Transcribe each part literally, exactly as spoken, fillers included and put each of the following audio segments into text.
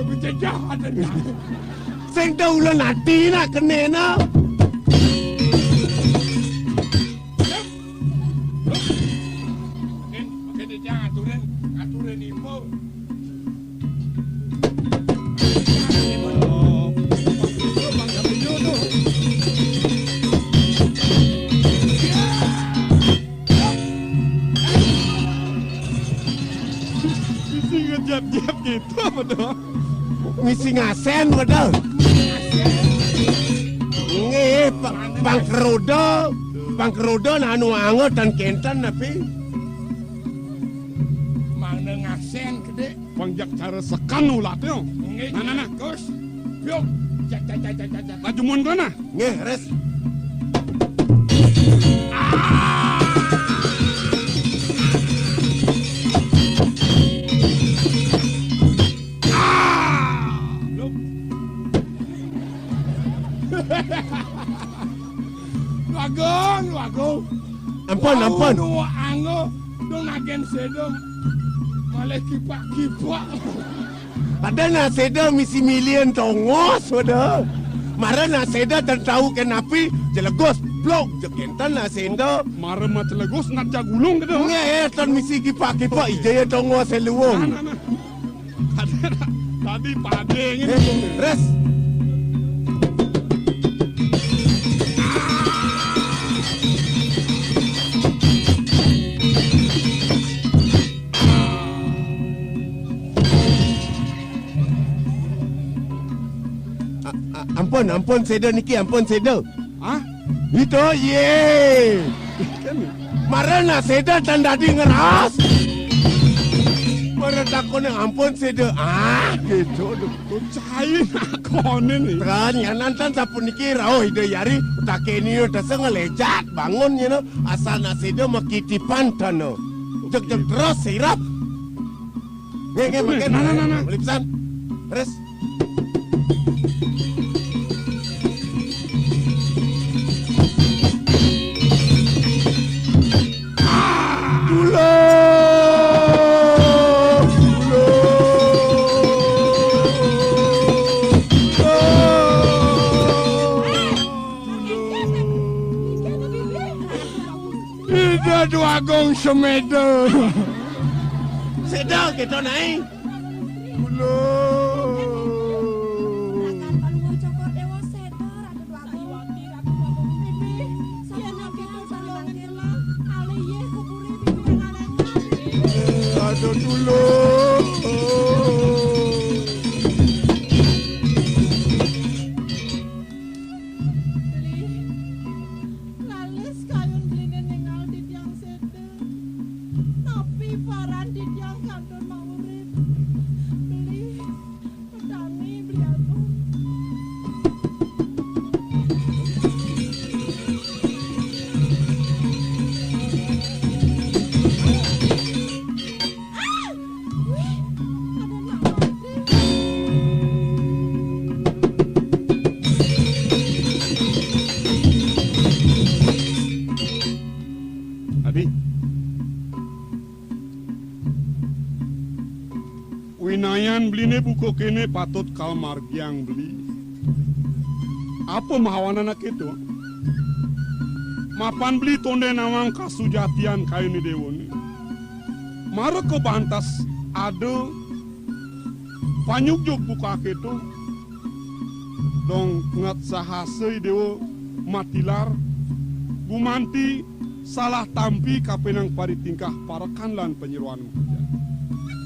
Bejejah ada. Sing tau ulun ati nak kenena. Makin, makin dia aturan, aturan ibu. Misi ngejep-jep gitu apa dong? Misi ngasen apa dong? Nggih, pa-, pangkerodo, pangkerodo nah anu anget dan kenten tapi. Mangda ngasen gede. Bang jak cara sekan ulatnya. Nggih, nah, nah, nah. Gus. Yuk. Cak, cak, cak, cak, cak, cak. Laju mun kana. Nggih, res. Yuk. Luagung, luagung. Ampun, ampun. Nu anggo, dong agen sedom. Malah kipak-kipak. Ada nasida misi milian tongos, waduh. Mara nasida tan tahu kenapi, jelegos, blok, jekintan nasida. Mara mah jelegos, ngat jagulung gitu. Nggak, ya, tan misi kipak-kipak, ijaya tongos, seluwung. Nah, nah, nah. Tadi, tadi pade ini. Eh, res. A-, a-, ampun, ampun, seda niki, ampun, seda. Hah? Itu, ye. Kan? Marana seda tan dadi ngeras. Mara takone ampun, seda. Ah, gitu. Duh. Tuh, cai nakone nih. Kan, ya, nantan sapuniki rauh Ida Yari, utakeni yo dasa ngelejat, bangun, you know. Asal nasida makitipan tano. Jeg-jeg terus, sirap. Nggih, nggih, mangkin. Nah, nah, nah, nah. Beli pesan. Terus. Dulo! Dulo! Dulo! Ida Dwagung Semeda. Seda kita naik. Kula. Aduh, tulung. Lalis kayun beliné ningal titiang séda. Napi paran titiang kantun maurip? Beli, petangi, Beli Agung. Ah! Wih, ada nak mati. Adi. Winayan beliné buka kéné patut kalmargiang beli. Apa mahawanan akéto? Mapan beli tondén nawang kasujatian kayun i déwané. Mara kabantas ada panyugjug buka akéto. Dong ngat sahasa i déwa matilar gumanti salah tampi kapining paritingkah parekan lan panyeroan makejang.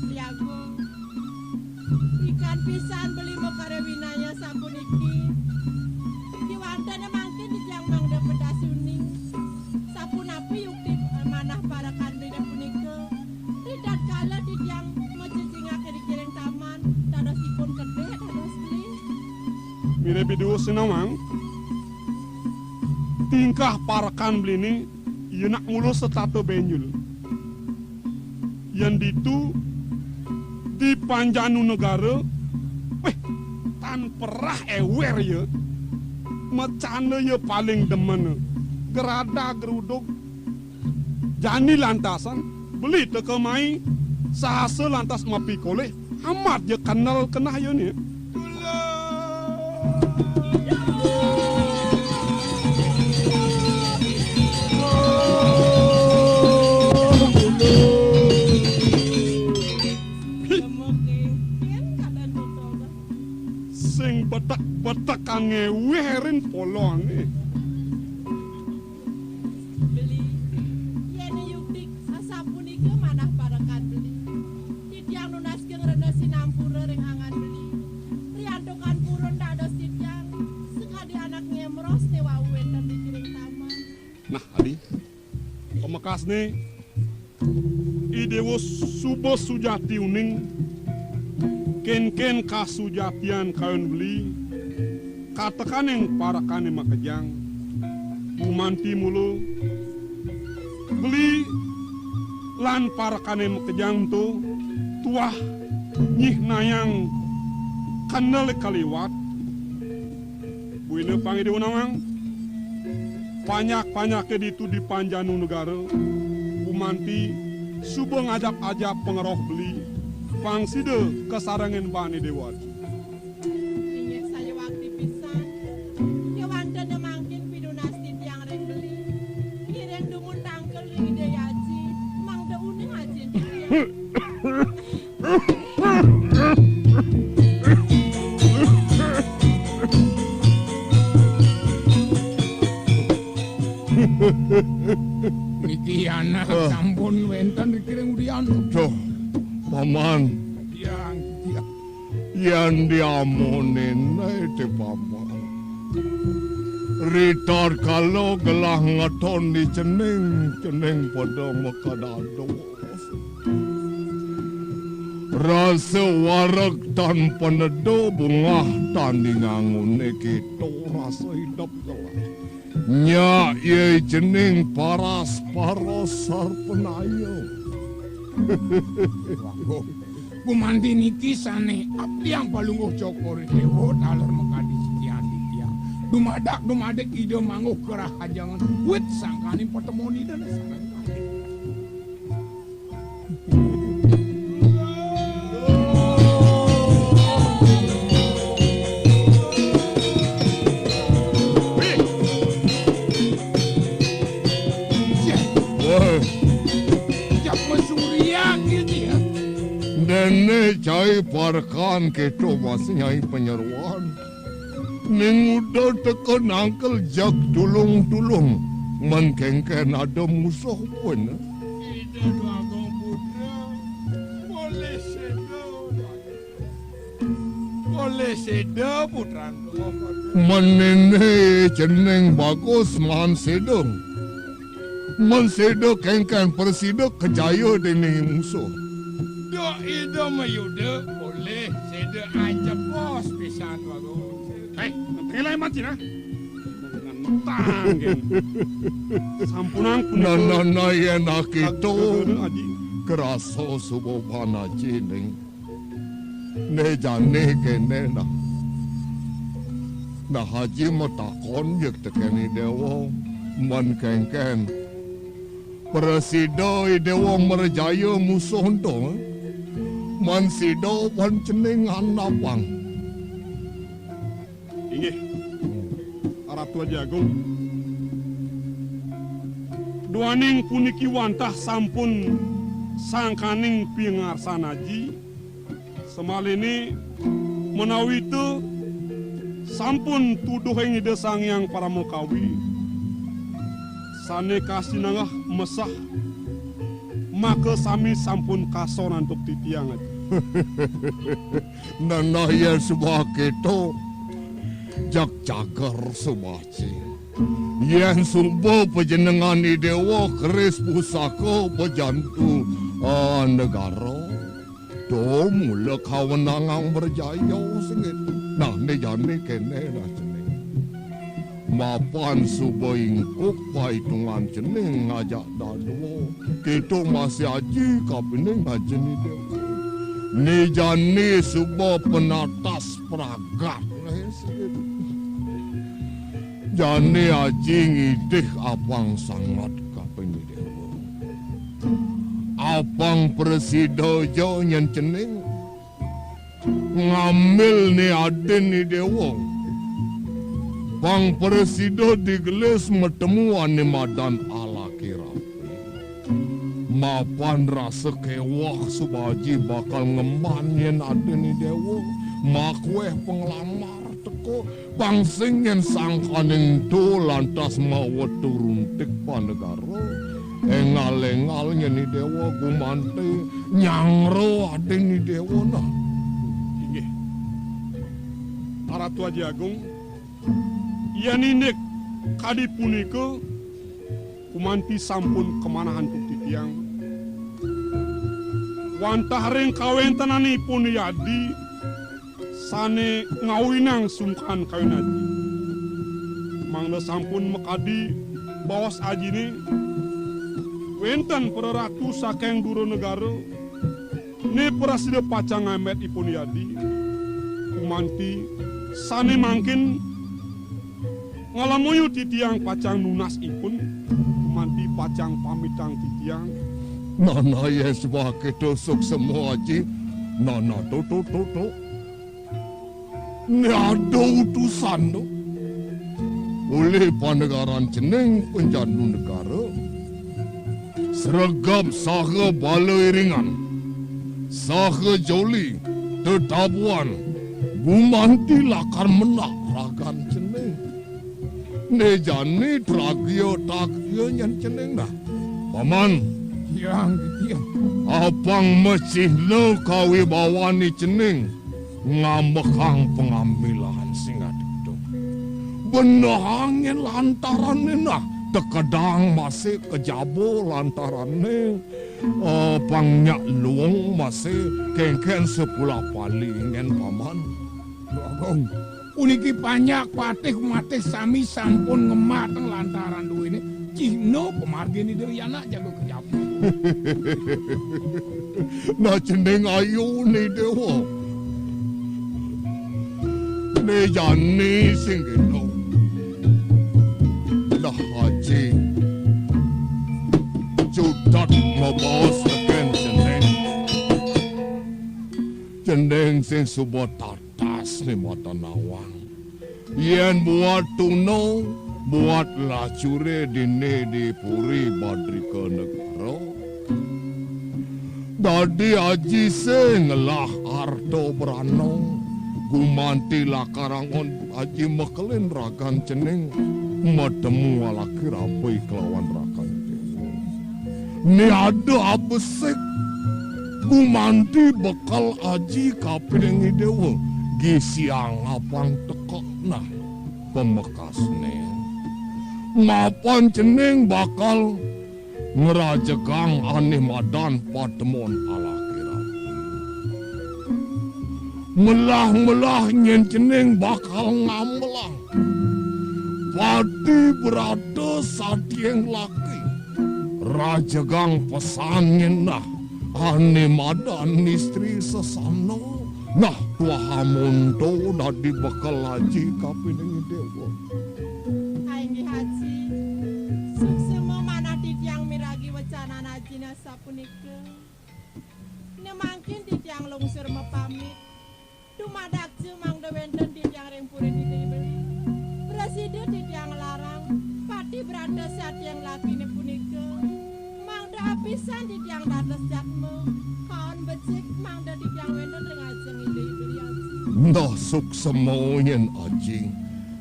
Beli Agung, wikan pisan beli makarya winaya sapuniki. Kéwanten mangkin titiang mangda pedas uning. Sapunapi yukti manah parekan beliné punika? Ri tatkala titiang macecingak ring taman, dados ipun kedék, dados beli. Mirib i déwa sinawang, tingkah parekan beliné, ia nak mula setata bénjul. Yén ditu, di Panjanu Negara, wéh, tan perah éwér ia, macana ia paling demen, gerada gerudug, jani lantasan, beli teka mai, Sahasa lantas mapikolih, amat ja kendel kenah ya ni. Sing betek-betek kan ngeweh rin polonge. Beli, yén yukti asapunika manah parekan beli. Titiang nunas geng rena sinampura ring angan beli. Riantukan purun dados titiang, sakadi anak ngemros té wau wénten di kiring taman. Nah, adi, pamekasné, I Déwa suba sujati uning, kénkén kasujatian kayun beli, katekaning parekané makejang, gumanti mula, beli lan parekané makejang ento tuah nyihnayang kendel kaliwat, buina pang I Déwa nawang, panjak-panjaké ditu di Panjanu Negara, gumanti suba ngajap-ajap pangeroh beli, pang sida kasarengin baan I Déwa. Inggih sayuwakti pisan. Kéwanten mangkin pinunas titiang ring beli. Ngiring dumun tangkil ring Ida Aji, mangda uning ajin titiang. Niki anak Ah. sampun wénten ring udian. Duh, Paman. Tiang, tiang. Yén diamonin aé té Paman. Ritatkala gelah ngeton di cening, cening pada makadados. Rasa wareg tan paneda, bungah tan dinganguné, kéto rasa idep gelah. Nyak yé cening paras-paras sarpanaya. Gumanti niki sané abdiang Palungguh Cokor I Déwa taler makadi sikian titiang. Dumadak dumadik Ida mangguh kerahajengan wit sangkaning patemon Ida sareng kalih. Wah. Cak mesuriak gitu ya. Nenek cai parekan kéto masih nyai panyeroan. Ning uda teka nangkil jeg tulung-tulung. Men kénkén ada musuh pun. Ida Agung Putra, boleh seda. Boleh seda, putran. Men nené cening bagus maan seda. Men seda kénkén prasida kajaya dening musuh. Duk ida mayuda, polih seda acepos pisan, Bagong. Héi, ngelai mati nah. Dengan mentang, gén. Sampunang punika. Nah, nah, nah, yén akéto. Aji. Kerasa suba baan aji ning. Né jani kéné nah. Nah, aji matakon jeg tekén I Déwa, men kénkén. Prasida I Déwa mrajaya musuh ento, men sida ban cening andapang. Inggih, Ratu Aji Agung. Duaning puniki wantah sampun sangkaning pingarsan aji, samaliné menawi ta sampun tuduhing Ida Sang Hyang Paramakawi, sané kasinanggeh mesah, maka sami sampun kasor antuk titiang aji. Nah, nah, yén suba kéto, jag cager suba ci. Yén suba panjenengan I Déwa keris pusaka pejantu, ah, negara, to mula kawenangang mrajaya sengit. Nah, né jani kéné nah cening. Mapan suba ingkuk paitungan cening ngajak dadua. Kéto masih aji kapining ajin I Déwa. Né jani suba penatas pragat. Jani aji ngidih apang sanget kapining I Déwa. Apang prasida ja nyen cening ngambil ni adin ni dewa. Pang prasida digelis matemu ane madan alaki rapi. Mapan rasa keweh suba aji bakal ngemban nyen adin ni dewa, makueh panglamar teka. Pang sing nyen sangkaning ento lantas mawetu runtik panegara. Engal-engal nyen ni dewa gumanti nyanggra adin ni dewa nah. Inggih. Ratu Aji Agung, yen indik kadi punika, gumanti sampun kamanah antuk titiang. Wantah ring kawentenanipun yadi sane ngawinang sungkan kawin aji. Mangda sampun makadi baos ajine, wenten para ratu saking dura negara, ne prasida pacang ngambet ipun yadi. Gumanti sane mangkin ngalamuyu titiang pacang nunas ipun, gumanti pacang pamitang titiang. Nana yen sebake to suksema aji, nana to, to, to, to. Ne ada utusan to. Olih panegaran cening panjandu negara. Sregep saha bala iringan. Saha joli, tetabuan, gumanti lakar mendak ragan cening. Ne jani tragia-tagia nyen cening nah. Paman. Tiang, tiang. Apang macihna kawibawan ni cening ngambekang pangambilan sing ada to. Benehang nyen lantaran ne nah, tekedang masih kejaba lantaran ne, eh, pang nyak luung masih kengken sepula pali nyen paman. Bagong. Puniki panjak patih matih sami sampun ngemateng lantaran duene. Cihna pamargin Ida Yana jaga kejaba. Nah cening ayu ni dewa. Ne jani sing kena. Nah aji. Cutat mabaos teken cening. Cening sing suba tatas ne mata nawang. Yen buat tuna, buat lacure dini di Puri Badrika Negara. Dadi aji sing ngelah arta brana, gumanti lakar anggon aji mekelin ragan cening, matemu alaki rapi kelawan ragan dewa. Ni ada abesik, gumanti bekel aji kapining dewa, gisiang apang teka nah. Pamekasne. Mapan cening bakal ngrajegang ane madan patemon alaki rapi. Melah-melah nyen cening bakal ngambelang Pati Brata Satieng Laki. Rajegang pesan nyen nah ane madan istri sesana. Nah, tuah amonto dadi bekel aji kapining dewa. Inggih Aji, suksema manah titiang miragi wecanan Ajine sapunika. Ne mangkin titiang lungsur mapamit. Dumadak ja mangda wenten titiang ring purin Ida Beli. Prasida titiang nglarang Pati Brata Satieng Lakine punika. Mangda apisan titiang dados jadma, kaon becik mangda titiang wenten ring ajeng Ida Beli Aji. Nah suksema nyen Aji.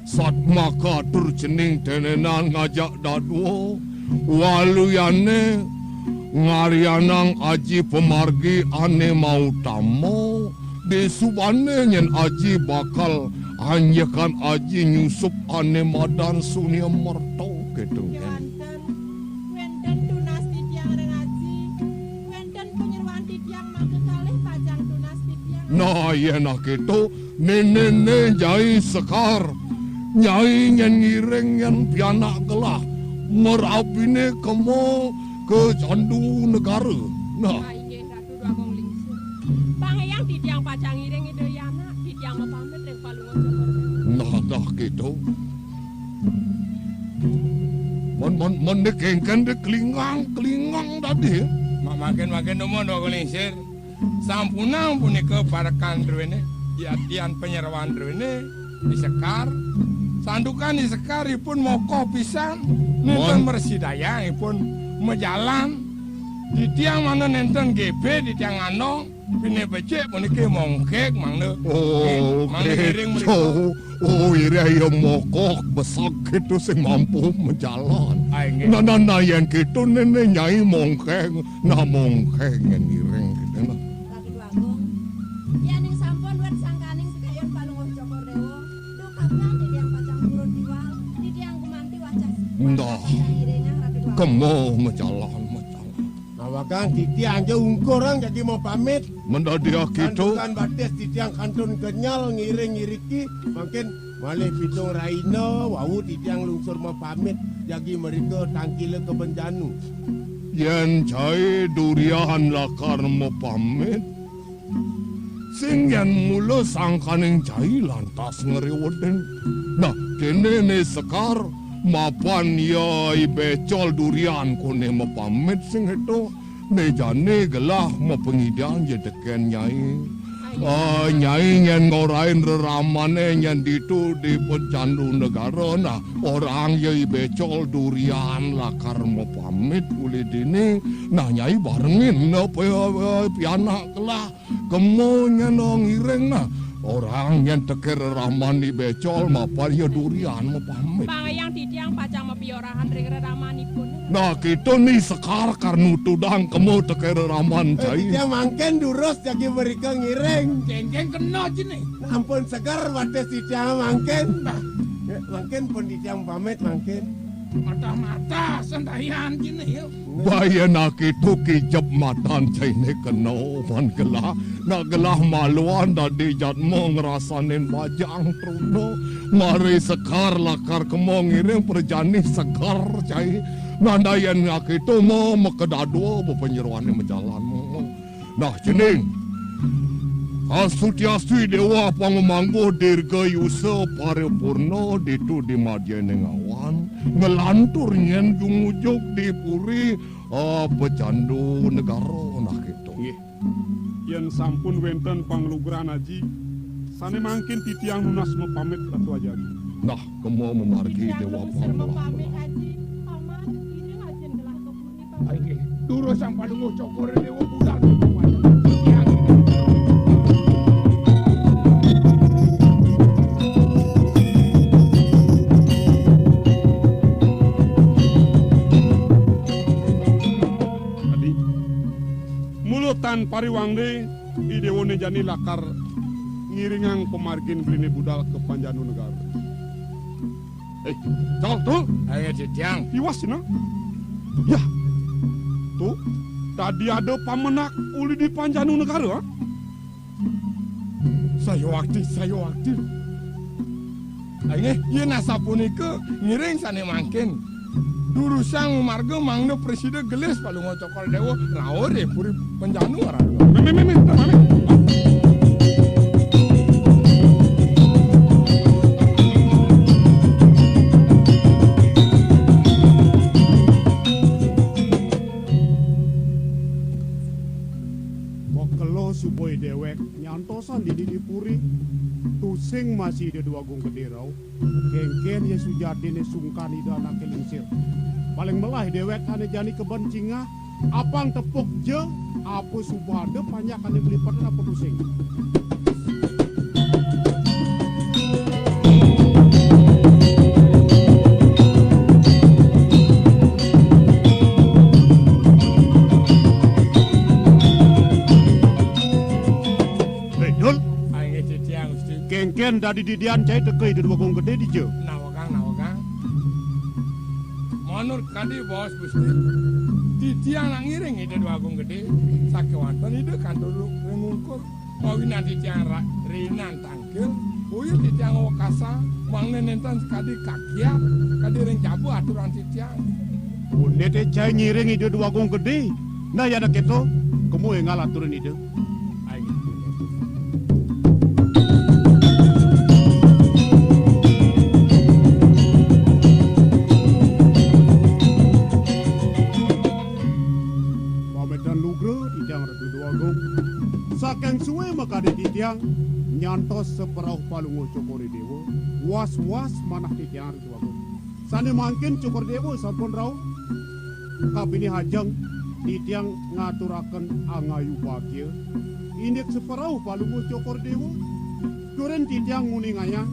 Satmaka atur cening tenenan ngajak dadua, waluyane ngaryanang aji pamargi ane mautama, disubane nyen aji bakal anjekan aji nyusup ane madan sunia merta keto nyen. Wenten tunas titiang ring aji, wenten panyeroan titiang mangke kalih pacang tunas titiang. Nah, yen aketo, nene Nyai Sekar, Nyai nyen ngiring nyen pianak gelah, merabine kema ka Candu Negara. Nah. Inggih, Ratu Dwagung Lingsir. Pang eyang titiang pacang ngiring Ida Yana, titiang mapamit ring Palungguh Jogor. Nah, dah keto. Mon, mon, mon de kengken de klingang, klingang dadi. Mak, Mangkin-mangkin dumun Waguna Lingsir. Sampunang punika parekan druene, yadian panyeroan druene, Ni Sekar. Santukan Ni Sekar ipun mokoh pisan, nenten mresidayang ipun majalan. Titiang mangda nenten gebe, titiang ngandong, pine becik puniki mongkeg mangda. Oh, mangda ngiring mrika. Oh, ira iya mokoh besek gitu sing mampu majalan. Ai, nggih. Nah, nah, nah, yen gitu nene Nyai mongkeg, nah mongkeg ngiring gitu nah. Ratu Déwa Agung, yaning sampun wit sangkaning pikayun Palungguh Cokor Déwa, duh kabrang titiang pacang purun diwal, titiang gumanti wacas. Nggih. Pacang ngiringang Ratu Déwa Agung. Kemo majalan, majalan. Nah, wakang titiang ja ungkurang jagi mau pamit. Mendadak gitu. Santukan batis titiang kantun kenyel ngiring iriki, mangkin malih pitung rahina wau titiang lungsur mapamit jagi mrika tangkila ka Benjanu. Yen cai Durian lakar mapamit, sing yen mula sangkaning cai lantas ngriwedin. Nah, kene Ni Sekar, mapan ya I Becol Durian kone mapamit sing eto. Né jani gelah mapangidang ja teken Nyai. Ah, Nyai nyén ngorahin reramane nyén ditu di Pecandu Negara. Nah, orang ya I Becol Durian lakar mapamit uli dini. Nah, Nyai barengin nah, pi-, pi-, pianak gelah. Kemo nyén ngiring nah. Orang nyén teke reraman I Becol mapan ya Durian mapamit. Pang ayang titiang pacang mapiorahan ring reramanipun. Nah, kita Ni Sekar kar nutudang kemo teke reraman, eh, cai. Titiang mangkin durus jagi mrika ngiring. Kéngkén kena cine. Ampun seger batis titiang mangkin. Nah, ya, mangkin pun titiang pamit mangkin. Mata-mata sentayan cine, ya. Bayan akitu kijep matan cainé kena man gelah. Nak gelah maluan dadi jadma ngrasanin bajang truna. Mari Sekar lakar kema ngiring prajani seger cai. Nanda yen akitu ma makedadua bepanyeroané majalan. Nah, cening. Astuti-astuti Déwa pangumangguh dirga yusa paripurna ditu di madyaning awan, nglantur nyén jumujug di puri, ah, Pecandu Negara, nah, kéto. Nggih. Yén sampun wénten panglugrahan Aji, sané mangkin titiang nunas mapamit, Ratu Aji Agung. Nah, kema mamargi. Titiang Déwa nunas pangumangguh. Mapamit, Aji. Paman, iring Aji gelah ka puri. Inggih, durus Sang Palungguh Cokor Déwa budal. Adi, mula tan pariwangdé, I Déwa né jani lakar ngiringang pamargin beliné budal ka Panjanu Negara. Eh, Col, Col. Ayo, Cicang. Tiwas, Cina. Yah. Tuh, tadi ada pamenak uli di Panjanu Negara, ha? Sayawakti, sayawakti. Ayo, yén asapunika ngiring sané mangkin. Durusang marga mangda prasida gelis Palungguh Cokor Déwa rauh ring puri Panjanu Negara. Mé, mé, mé, mé, mé. Makelo suba déwék nyantosan dini di puri, tusing masih Ida Déwa Agung Gedé rauh. Kénkén ya sujatiné sungkan Ida Anaké Lingsir. Paling melah déwék ané jani keben cingah, apang tepuk ja, apa suba ada panjak ané melipetan apa tusing. Hei, Dul. Ai, nggih, titiang, Gusti. Kénkén dadi didian cai teka Ida Déwa Agung Gedé dija? Nawakang, nawakang. Manut kadi baos Gusti, titiang nak ngiring Ida Déwa Agung Gedé, sakéwanten Ida kantun ring ungkur. Mawinan titiang ra-, riinan tangkil, uyuh titiang wekasan, mangda nénten sakadi kakiat, kadi ring jaba aturan titiang. Pundité cai ngiring Ida Déwa Agung Gedé. Nah, yan kéto, kema énggal aturan Ida. Pamitan lugra. Agung, saking suwe makadi titiang nyantos saperauh Palungguh Cokor I Dewa, was-was manah titiang Ratu Agung. Sane mangkin Cokor Dewa sampun rauh, kapinih ajeng titiang ngaturaken angayu bagia indik saperauh Palungguh Cokor Dewa. Turin titiang nguningayang,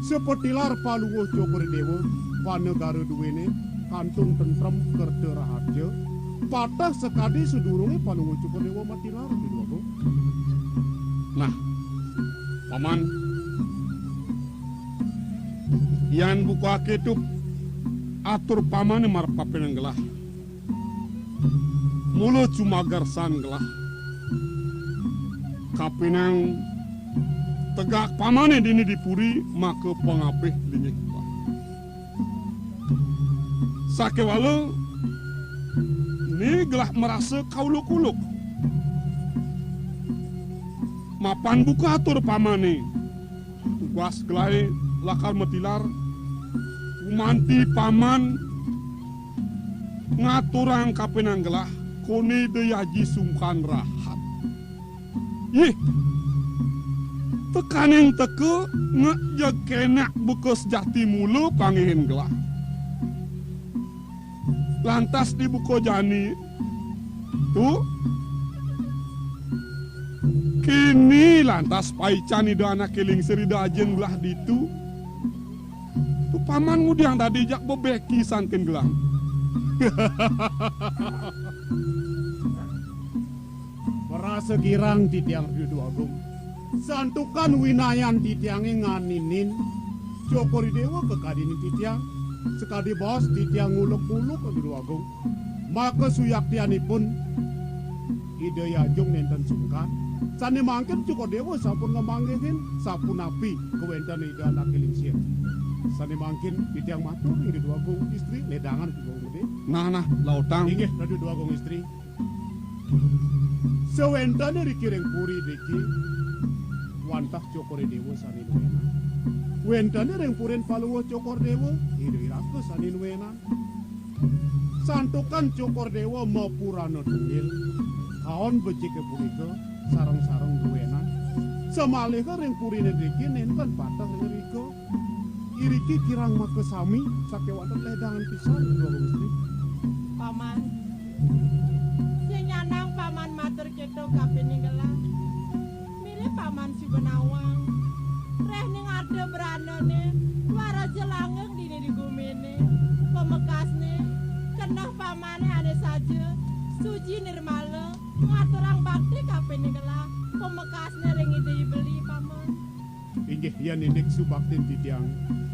sapatilar Palungguh Cokor Dewa, panegara duene kantun tentrem kerta raharja, pateh sakadi sadurunge Palungguh Cokor Dewa matilar, Ratu Agung. Nah, Paman, yan buka ketup atur Pamane marep kapining gelah. Mula cumagersan gelah. Kapining tegak Pamane dini di puri, maka pangapih linggih. Sakewala ne gelah marasa kauluk-uluk. Mapan buka atur Pamane. Tugas gelahe lakar matilar, gumanti Paman ngaturang kapining gelah, kone Ida Aji sungkan rahat. Ih, tekaning teka ngejeg kenak buka sejati mula panggihin gelah. Lantas dibuka jani. Tu, kini lantas paican Ida Anake Lingsir, Ida Aji gelah ditu. Tu Paman ngudiang dadi jak bebeki sangkin gelah. Marasa girang titiang Ratu Agung. Santukan winayan titiange nganinin Cokor I Dewa kakadinin titiang, sakadi baos titiang nguluk-uluk Ratu Agung. Maka suyaktianipun Ida Aji nenten sungkan. Sane mangkin Cokor Dewa sampun ngamanggihin sapunapi kawenten Ida Anake Lingsir. Sane mangkin titiang matur ring Ratu Agung Istri, ledangan Ratu Agung Gede. Nah, nah, lautang. Inggih, Ratu Agung Istri. Sawénténé riki ring puri driki wantah Cokor I Déwa sané nuénan. Wénténé ring purin Palungguh Cokor I Déwa, Ida I Raka sané nuénan. Santukan Cokor I Déwa mapurana tunggil, kaon beciké punika sareng-sareng duénan. Samaliha ring puriné driki nénten pateh ring rika. Iriki kirang makasami sakéwanten lédangan pisan, Dwagung Istri. Paman, sing nyanang Paman matur kéto kapining gelah. Milih Paman suba nawang. Réh ning arta branané, waraja langgeng dini di guminé. Pamekasné, keneh Pamané ané saja, suci nirmala, ngaturang bakti kapining gelah. Pamekasné ring Ida I Beli, Paman. Inggih, yén indik subaktin titiang,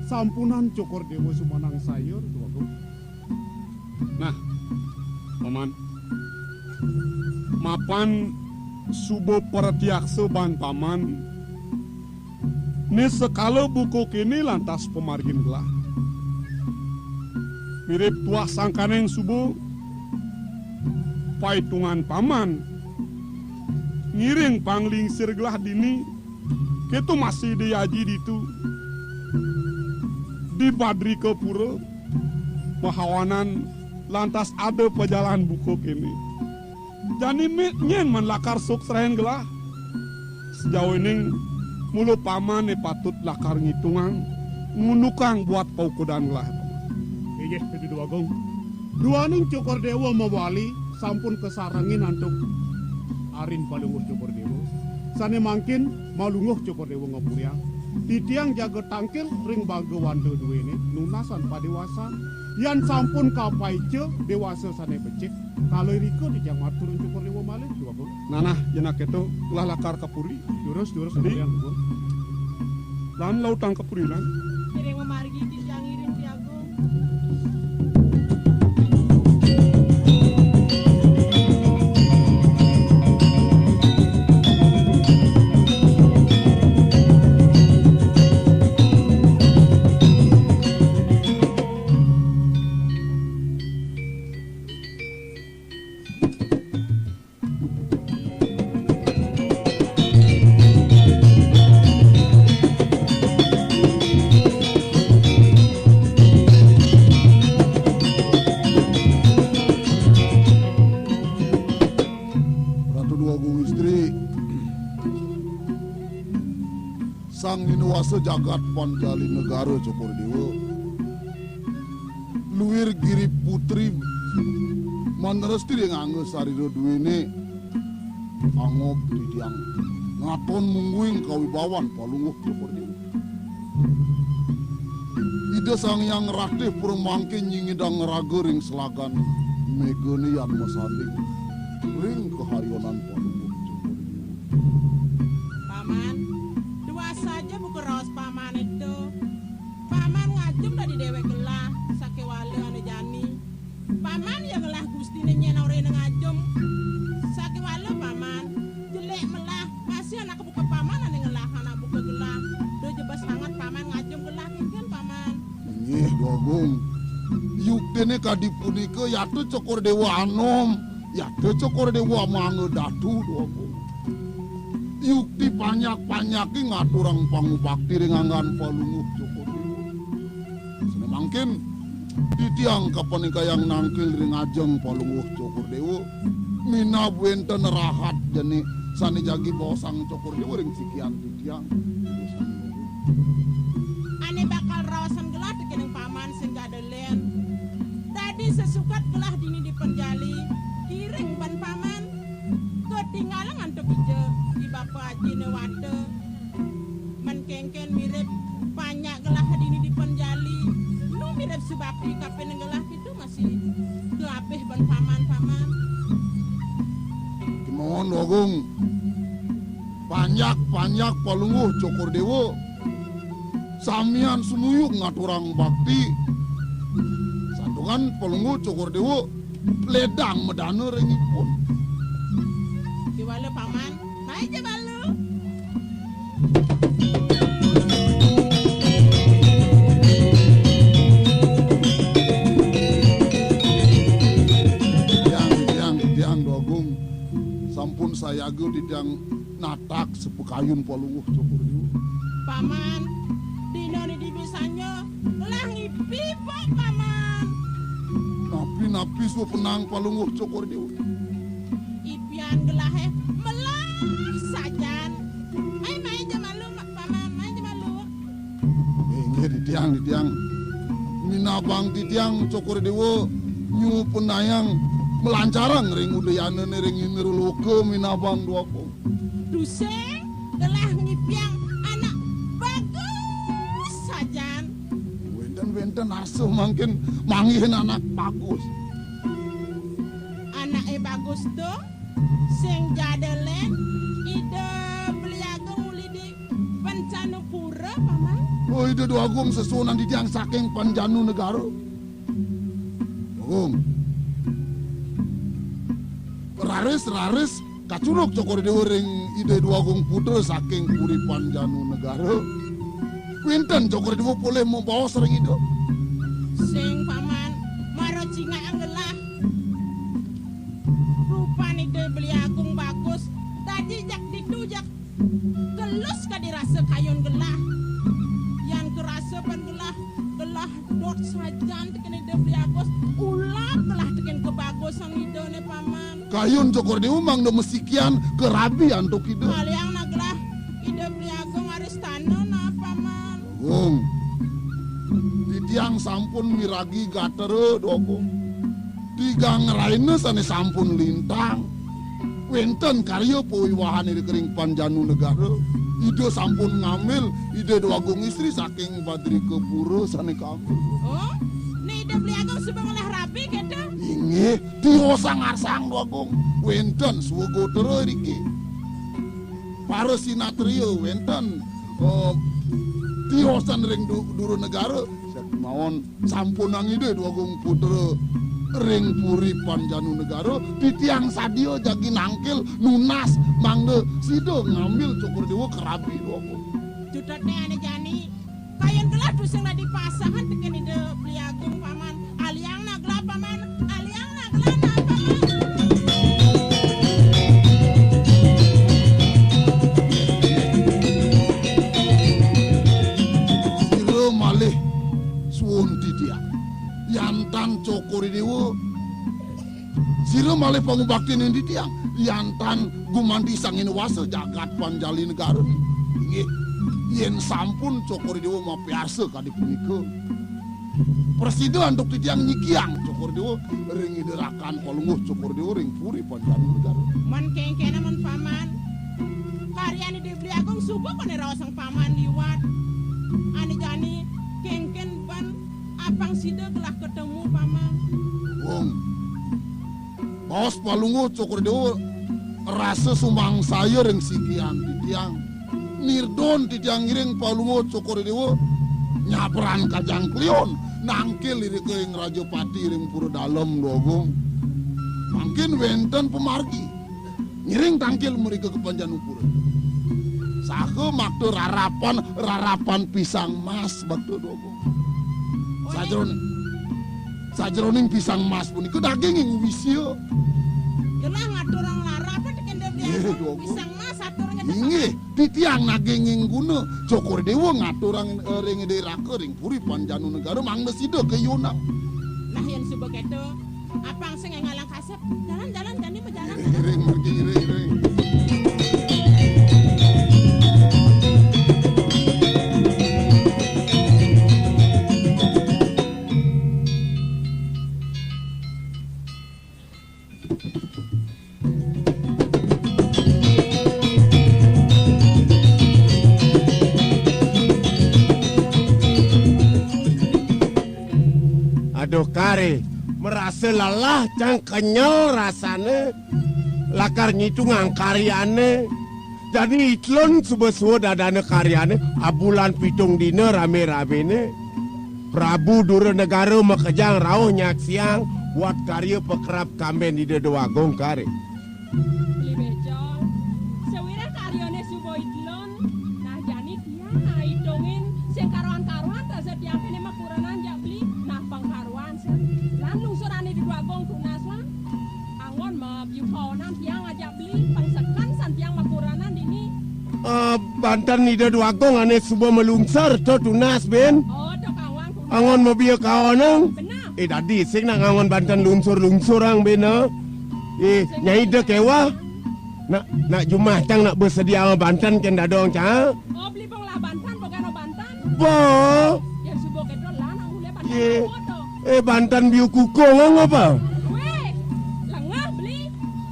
sampunang Cokor I Déwa sumanangsaya, Dwagung. Nah, Paman, mapan suba pratiaksa baan Paman, né sekala buka kéné lantas pamargin gelah. Mirib tuah sangkaning suba paitungan Paman ngiring panglingsir gelah dini. Kéto masih Ida Aji ditu di Badrika Pura, mahawanan lantas ada pajalan buka kéné. Jani mit nyén man lakar suksrain gelah. Sajawining mula Pamané patut lakar ngitungang, ngundukang buat paukudan gelah. Inggih, Ida Dwagung. Duaning Cokor I Déwa mawali sampun kasarengin antuk arin Palungguh Cokor I Déwa. Sané mangkin malungguh Cokor I Déwa ngapuriang. Titiang jaga tangkil ring bagawanta duéné, nunasan padéwasan. Yan sampun kapaica déwasa sané becik, kala irika titiang matur ring Cokor I Déwa malih, Dwagung. Nah, nah, yén akéto, gelah lakar ka puri. Durus, durus, Adi. Ngapuriang, Dwagung. Lan lautang ka puri, lan. Iring mamargi titiang ngiring, Dwagung. Dwagung Istri, Sang Ninawasa jagat Pancali Negara Cokor Dewa, luir Giri Putri, manresti ring angga sarira duene, angob titiang ngaton mungguing kawibawan Palungguh Cokor Dewa. Ida Sang Hyang Ratih pura mangkin nyingidang raga ring selagan megane yan masanding ring kahayonan Palungguh Cokor Dewa. Paman, duas saja buka raos paman itu. Paman ngajum dadi dewek gelah, sakewala ane jani. Paman ya ngelah gustine nyen orene ngajum. Sakewala paman, jelek melah, masih anak buka paman ane ngelah anak buka gelah. Do jebes sanget paman ngajum gelah kinten paman. Inggih, Dwagung. Yuktine kadi punika yata Cokor Dewa anom, yata Cokor Dewa mangga datu, Dwagung. Yukti panyak-panyake ngaturang pangubakti ring anggan Palungguh Cokor Dewa. Sane mangkin titiang kapaningkayang nangkil ring ajeng Palungguh Cokor Dewa. Minab wenten rahat jani sane jagi baosang Cokor Dewa ring sikian titiang. Ane bakal raosan gelah tekening paman sing kada len. Dadi sesukat gelah dini di Panjali, iring ban paman. Ketinggalan antuk ija di bapa ajine wata. Men kengken mirip panyak gelah dini di Panjali. Nu mirip subakti kapin gelah itu masih kelapih ban paman-paman. Kemawon, Agung. Panyak-panyak Palungguh Cokor Dewa. Samian sumuyug ngaturang bakti. Santukan Palungguh Cokor Dewa ledang madana ring ipun. Kiwala paman, naik je balu. Tiang, tiang, tiang Dogung. Sampun sayaga titiang natak sepakayun Palungguh Cokor Dewa. Paman, dina nidi bisanya gelah ngipi, Pak, Paman. Napi-napi supenang Palungguh Cokor Dewa. Ipian gelahe melah sajan. Mai, mai ja malu, Paman, mai ja malu. Inggih, titiang, titiang. Minabang titiang Cokor Dewa nyupenayang malancarang ring udayanane ring Indraloka minabang Dogung. Tusing gelah ngipiang anak bagus sajan. Wenten-wenten asa mangkin manggihin anak bagus. Anake bagus to sing jadelen Ida Beli Agung uli di Pancanupura, Paman. Oh, Ida Dogung sesuunan titiang saking Panjanu Negara. Dogung. Raris, raris, kacunduk Cokor Dewa ring Ida Dogung putra saking Puri Panjanu Negara. Wenten Cokor Dewa polih mabaos ring Ida. Sing, Paman, mara cingak anggelah. Rupan Ida Beli Agung bagus, dadi jak ditu jak kelus kadi rasa kayun gelah. Yan kerasa pan gelah, gelah dot sajan tekén Ida Beli Agus, ulap gelah tekén kebagusan Ida né, Paman. Kayun Cokor Dewa mangda masikian karabi antuk Ida. Aliang nah gelah Ida Beli Agung aristana nah, Paman. Gung. Titiang sampun miragi gatra, Dogung. Tigang raina sané sampun lintang. Wénten karya pawiwahan ring Panjanu Negara. Ida sampun ngambil Ida Dogung Istri saking Badrikapura sané kami. Oh, né Ida Beli Agung suba ngelah rabi kéto? Inggih, tiosang arsang Dogung. Wénten swagatra riki. Para sinatria wénten, eh, tiosan ring du-, dura negara. Sakémaon sampunang Ida Dogung Putra ring Puri Panjanu Negara, titiang sadia jagi nangkil nunas mangda sida ngambil Cokor Dewa karabi Dogung. Cutetné ané jani, kayun gelah tusing dadi pasangan tekén Ida Beli Agung, Paman. Aliang nah gelah, Paman. Aliang nah gelah, nah, Paman. Sira malih suwun titiang. Yan tan Cokor Dewa, sira Malih pangubaktin ring titiang, yan tan gumanti sangin wasa jagat Panjali Negara. Inggih, yen sampun Cokor Dewa mapiarsa kadi punika, prasida antuk titiang nyikiang Cokor Dewa ring Ida Rakan Palungguh Cokor Dewa ring Puri Panjali Negara. Men kengkena men paman, karyan Ida Beli Agung suba kone raosang paman liwat. Ane jani kengken ban apang sida gelah ketemu paman. Wong. Baos Palungguh Cokor Dewa rasa sumangsaya ring sikian titiang. Nirdon titiang ngiring Palungguh Cokor Dewa nyabran Kajang Kliwon nangkil irika ing Rajapati ring Pura Dalem, Dwagung. Mangkin wenten pamargi ngiring tangkil mrika ka Panjanupura. Saha makta rarapan, rarapan pisang mas, bakta Dwagung. Sajeroning, sajeroning pisang mas punika daging ing wisia. Gelah ngaturang lara apa tekan dia Nggih, Dwagung. Pisang mas aturnya. Inggih, titiang naging ing guna. Cokor Dewa ngaturang, eh, ring Ida Raka ring Puri Panjanu Negara mangda sida kayuna. Nah, yen suba keto, apang sing ngalang kasep. Jalan, jalan, jani majalan. Iring, margi iring, iring. Aduh, kari, marasa lelah, cang kenyel rasane, lakar ngitungang karyane. Jani itlun suba suud adane karyane, abulan pitung dina rame-ramene. Prabu Duranegara makejang rauh nyaksiang buat karya pakerab kamben Ida Dwagung kari. Beli Becong, sawireh karyane suba itlun, nah jani tiang nah itungin sing karuan-karuan rasa tiang kene makurenan jak beli, nah pang karuan sen. Lan lungsurane Ida Dwagung tunas lan. Anggon mabiu kaonan tiang ajak beli, pang seken san tiang makurenan dini. Ah, banten Ida Dwagung ane suba malungsur to tunas, Ben. Oh, to kawang tunas. Anggon mabiu kaonan. Benar. Eh, dadi sing nak nganggon banten lungsur-lungsurang, Ben, ah. Eh, Nyai da kewa. Nak, nak jumah cang nak bersedia banten ken dadong cang. Oh, beli pang lah banten, pang kano banten. Bo. Yen suba keto lah nak ngulih banten. Ye. Apa to? Eh, banten biu kukung apa? Weh, lengah beli.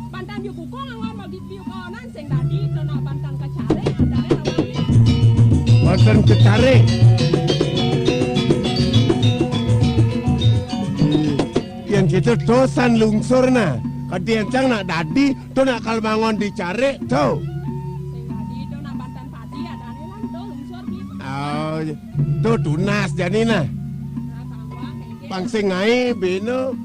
Banten biu kukung anggon magi biu kaonan sing dadi to nak banten kecarik, andane apa beli? Banten kecarik. Yen kita to san lungsurna. Kadin cang nak dadi to nak kal bangun dicarik to. Sing dadi to nak banten padi adane lan to lungsur beli. Oh, to tunas jani nah. Nah, tambah kengke. Pang sing ngae beno.